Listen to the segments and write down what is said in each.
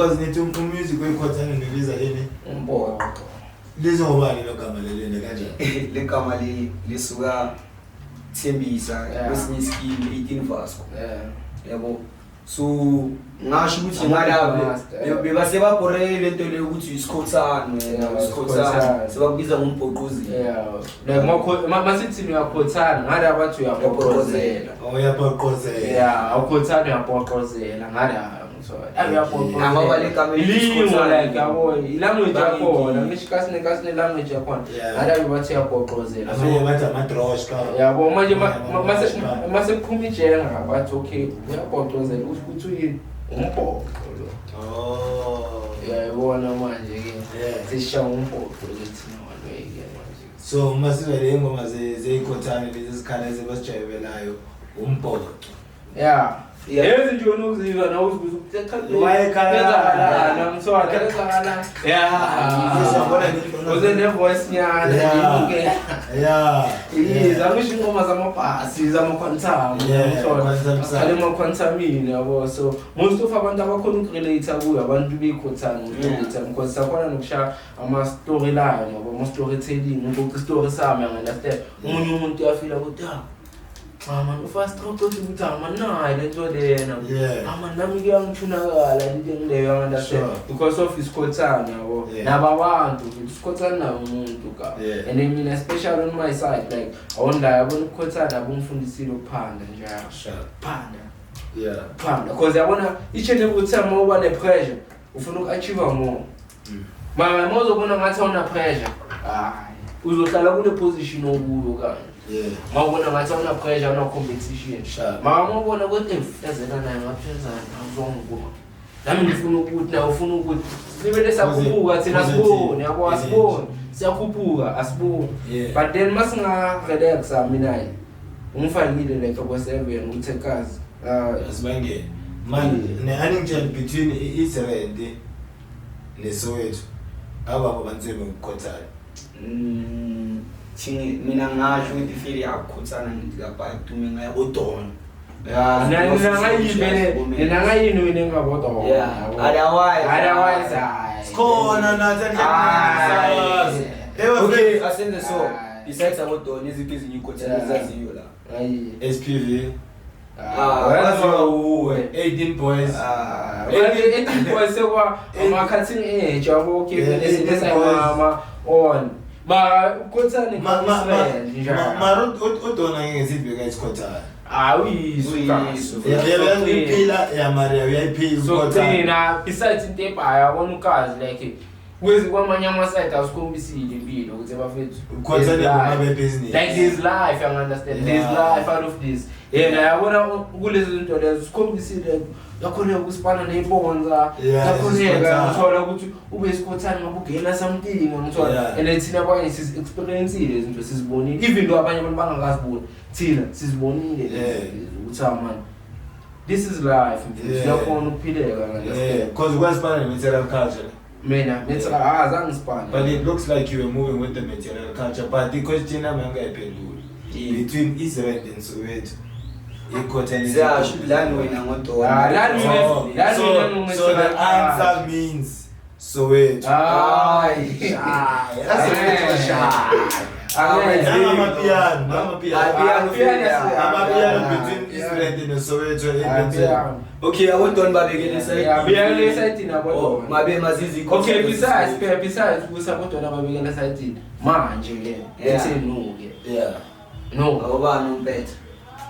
Because nithi umusic weyikhothane nibiza ini? Umboqo. Lize ngobani lo gama leli kanjani? Le gama leli lisuka Thembisa kwesinye iskimu 18 Vasco. Yabo. So ngasho ukuthi ngalabo bebasebabhorele lento leyo ukuthi isikhothane wena isikhothane sebakubiza ngombhoqozi. Yeah. Like masithi uyakhothana ngala bathi uyabhoqozela. Oh, uyabhoqozela. Yeah, awukhothana uyabhoqozela ngala. Ngoba le gama Ilingo like yabo ilanguage yakhona ngisho kasi nekasi nelanguage yakhona. Ngala bathi uyabhoqozela. Abanye bathi amadroshka. Yabo manje mase kuphuma ijenga bathi okay uyabhoqozela usho ukuthi uyini umbhoqo lo. Oh. Uyayibona manje ke. Sisha umbhoqo ke thina one ke manje. So uma sizwa le ngoma zeyikhothane lezi ezikhala ezibasijayivelayo umbhoqo. Yeah. Yeah. Lezi nje wena ukuziva nawe uzibuza ukuthi cha Wayekhala. kwenzakalani ngithola kwenzakalani. Yeah. Siyabona nje. Uze ne voice nyana Yeah. ke. Yeah. Yiza ngisho ingoma zamabhasi zama-quantum Yeah, ngithola. quantum sound. Aqale ema-quantumini yabo so most of abantu abakhona ukurelate kuyo abantu beyikhothane ukurelate because sakhona nokushaya ama-storyline yabo ama-storytelling uxoxa isitori sami understand omunye umuntu uyafila ukuthi ah cha man ufast track uthi ukuthi ah man nayi le nto lena Yeah. ah man nami kuyangithunakala into engileyo understand Sure. because of isikhothane yabo Yeah. nababantu futhi isikhothane nawo umuntu ka Yeah. and then mina especially on my side like awonla yabona ukukhothana abongifundisile ukuphanda nje Sure. phanda Yeah. phanda because yabona each and every time uma uba ne-pressure ufuna uku-achieve more. Mara uma uzobona ngathi awuna pressure, hayi uzohlala kule position okuyo kanje. Yeah. Uma ubona ngathi awuna pressure awuna competition. Sure. Mara uma ubona ukuthi efezela naye ngaphezana awuzongibuka. Nami ngifuna ukuthi nawe ufuna ukuthi sibele siyakhuphuka thina Positive. asiboni yabo Energy. asiboni siyakhuphuka asiboni. Yeah. But then masinga-relaxa mina ungifakile like abo-7 uthekazi. Asibangene. Man, ne-Annington between i-Israel neSoweto. Ababo bantsebe ngokukhothana. Thini mina ngasho ukuthi ifili yakukhothana ngithi lapha dume ngayo odon. Nangayini wena engabodwa. Yeah, otherwise. Otherwise hayi. Sikhona nathi Hayi. enhlangano. Okay, asenze so. Hayi. Besides abodon iziphi ezinye ikhothana Yeah. ezaziyo la? Hayi. SPV, Ah, waziwa uwe. 18 boys. Ah, sekwa ama-cutting edge yabo okay Yeah, vele 18 sesayama on mara ukhothane Ma ma ma mara udona ngeke sibheka isikhothana. awuyizwa Uyizwa. Yeah, uyayiphila ya Maria uyayiphila so ukhothana. gcina besides into ebhaya yabona ukazi like kwezi kwamanye ama-side asikhombisile impilo ukuthi bafethu Ukhothane there's life. ngoba business. Like there's life, you understand? There's Yeah. life out of this. Yena yabona kulezi zinto lezo sikhombisile yakhoneka ukusipana neyibonza Yeah, yakhoneka isikhothane. ngithola ukuthi ube isikhothane ngabe ugena something ngithola Yeah. and then thina abanye sizi-experiencile izinto sizibonile even though abanye abantu bangakaziboni thina sizibonile lezi Yeah. zinto ukuthi ah man this is life mfethu Yeah. uyakhona ukuphileka Yeah, understand because kwasifana ne-material culture. mina mithi ah zange sipane But it looks like you were moving with the material culture. But the question yami angayiphenduli. Between Israel and Soweto, ikhothane. Siyasho lani wena ngodon. Ah, lani wena- Oh, lani so, wena so the ngo-material answer means Soweto. Hayi. Hayi, Nangamapiano, nangamapiano. Amapiano between Israel and Soweto. Amapiano. Okay, abodon babekele esayidini. Yeah, babekele esayidini abodon. Oh, mabe mazizi Okay, besides phela besides ukuthi abodona babekela esayidini manje ke Yeah. ethe no ke. Yeah. No, Awubani umpetha?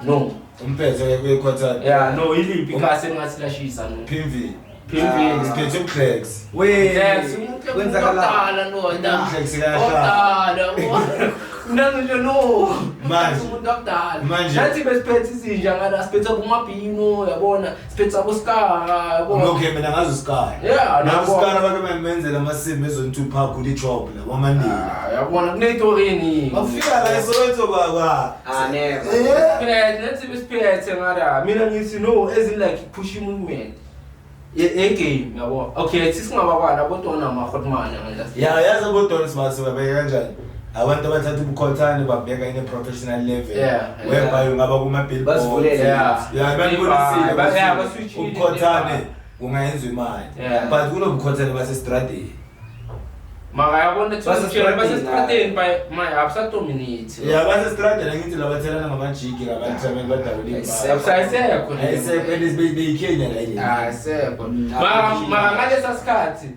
no. Umphethe ke kuyikhothane. Yeah, no iliphi ikasi engathi lashisa no. PMV. PMV. Siphethe uClex. We. Yes, Kwenzakalani? ndoda. Uclex kayashaya. Omdala. Mina ngisho no. Manje. Umuntu omdala. Manje. Nathi besiphethe izinja ngala siphethe abomabhino yabona, siphethe aboskara yabona. Okay, mina ngazi uScar. Yeah, Nazi nabo. uScar bake bamenzela amasimo ezone 2 park kuli job labo amaningi. Ah, yabona kuneyitori eningi. Bafika la eSoweto baba. Ah, never. Eh. Siphethe, nathi besiphethe ngala. Mina ngithi no as in like push movement. Ye game yabo. Okay, thi singababani abodona ama-hotman understand. Ya yazi abo Don Sibase babeka kanjani? Abantu abathatha ubukhothane babeka in a professional level. Yeah, Whereby ungaba kuma billboard. Basivulele. Yeah. Yeah, babonisile. Yeah, baswitchile. Ubukhothane. Kungayenziwa imali. Yeah. But kunobukhothane basestradeni. Mara yabona Basestradeni, basestradeni by my abusadominate. Yeah, basestradeni angithi labathelana ngamajiki ngabathameli badabula Ayisekho. impahla. Ayisekho. Ayisekho and beyikhenya la yini. Ayisekho. Mm, Mara akukho. mara ngalesa sikhathi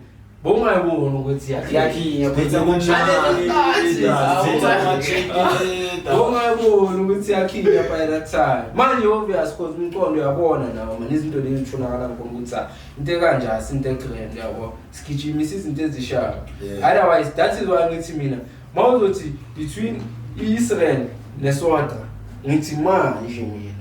bowungayiboni ukuthi yakhinya. Iyakhinya. Siphethe amajiki. Bowungayiboni ukuthi yakhinya by that time. Manje obvious because umqondo uyabona nawo man izinto lezi zitholakala ngibona ukuthi ah, into ekanje asinto egrand yabo. Sigijimisa izinto ezishayo. Yeah. Otherwise that is why ngithi mina mawuzothi between i-Israel neSoda ngithi manje mina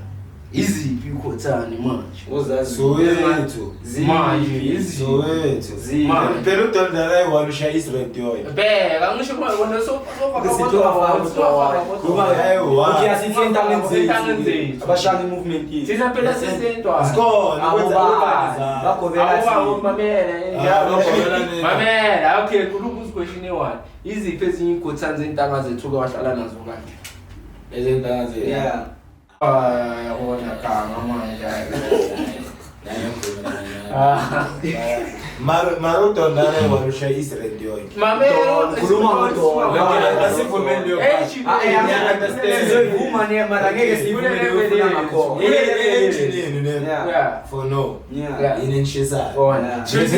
iziphi ikhothane manje? Uzazi. Soweto. Manje Soweto. Manje. Phela udondala ayi-one ushaya Israel yoyo. Bheka ngisho manje wena so Kuba Ayi-one. Okay, asithi entangeni zethu. Entangeni zethu. Abashaya i-movement yethu. Thina phela sisentwana. Sikhona Abo ba- bagobela thina. Mamela Ah, bagobela nina. mamela okay kulubuza question eyi-one iziphi ezinye iy'khothane zey'ntanga zethu ke wahlala nazo kanje Ezentanga zethu. Yeah. Ah, yabona ganga manje Ah. Mara udondala ayi-one ushaya Israel yoyo. Mamela Khuluma ngodonda. Okay, asivumeni leyo Eh, part. Chief, Ah, eh, Yeah, understand. Sizoyivuma ne mara ngeke siyivume leyo ufuna ngakhona. Engine yenu ne. Yeah. Yeah. For no. Yeah. Yeah. Yini enishisayo. Bona. Yeah. Shuthi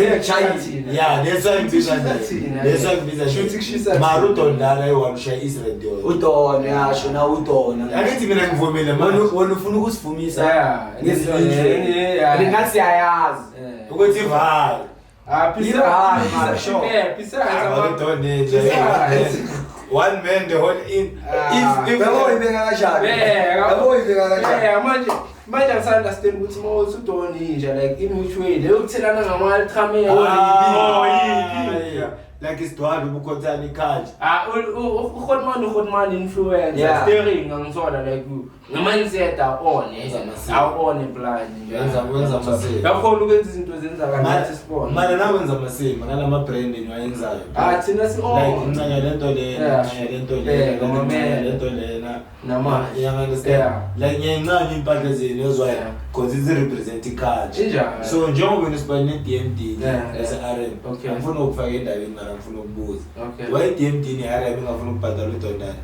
Yeah, that's why ngibiza Kushisa nje. thina, That's why ngibiza nje. Shuthi kushisa Mara thina. udondala ayi-one ushaya Israel yoyo. Udona yasho na udona. Angithi mina ngivumile manje. Wena ufuna ukusivumisa. Yeah. Ngezinye indlela. Yeah. And ngathi siyayazi. Yeah. Ukuthi ivale. Ah, Ivale, mara, sure. Yeah, besides, Mara udonde nje. Besides. One man the whole in. Ah. If Yabo ibeka kanjani? Bheka. Yabo ibeka kanjani? Yeah, manje manje angisa-understand ukuthi uma uthi udona inja like in which way leyo kuthelana ngama-tramel Oh, yiphi yeah. Like isidwalo ubukhothana ikhaji. Ah, urhotman urhotman influencer Yeah. steering angithola like nge-mindset awone Wenza amasiko. awone blind nje. Wenza amasiko. Uyakhona ukwenza izinto zenzakala nathi sibone Mara nawenza amasimo ngalama brand eniwayenzayo. ah thina Like si-on incanya lento lena, Yeah. incanya lento Yeah, lena, mamela. incanya lento lena. Namanje. You understand? Yeah. Like ngiyayincanya impahla zenu ezwayo Yeah. because it's represent i-culture. Injalo. So njengoba wena usibane ne-DMD Yeah. nase-RM, Okay. angifuni ukufaka endabeni mara ngifuna ukubuza. Okay. Why i-DMD ne-RM ingafuni ukubhadala udondala?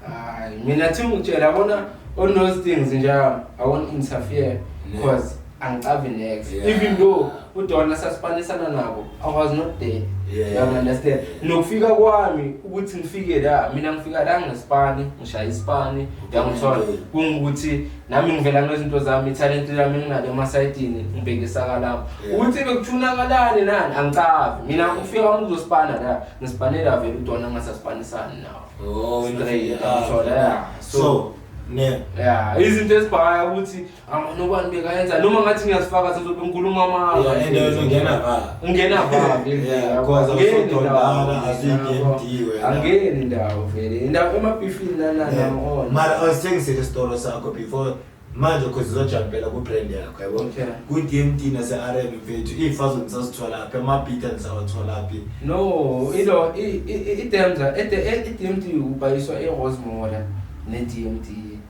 Hayi, mina thi ngitshela yabona on those things nje I won't interfere because angicavi next Yeah. even though udona sasipanisana nabo I was not there. Yeah. You understand? Nokufika kwami ukuthi ngifike la mina ngifika la ngesipani ngishaya isipani uyangithola kungukuthi nami ngivela ngezinto zami italent lami nginalo emasayidini ngibhekisaka lapho Yeah. ukuthi bekuthunakalaani nani angicavi mina ukufika kwami kuzosipana la ngisipanela vele udona ngasasipanisani nawo. Oh, Straight, yeah. uyangithola, yeah. So, ne. Yeah, izinto ezibhaya ukuthi amanobani bekayenza noma ngathi ngiyazifaka sezobe ngikhuluma amanga. Yeah, and wena ungena va. Ungena va vele. Yeah, because Angeni awusodondala, ndawo, asuyi-DMD wena. Angeni ndawo vele. Indawo emabhifini nana Yeah. on. Mara awusithengisele isitolo sakho before manje cause uzojampela ku-brand yakho yabo Okay. ku-DMD nase-RM mfethu iy'fazo nisazitholaphi amabhita nisawatholaphi No, ilo i-DMD i-DMD ubhayiswa e-Rosemola ne-DMD.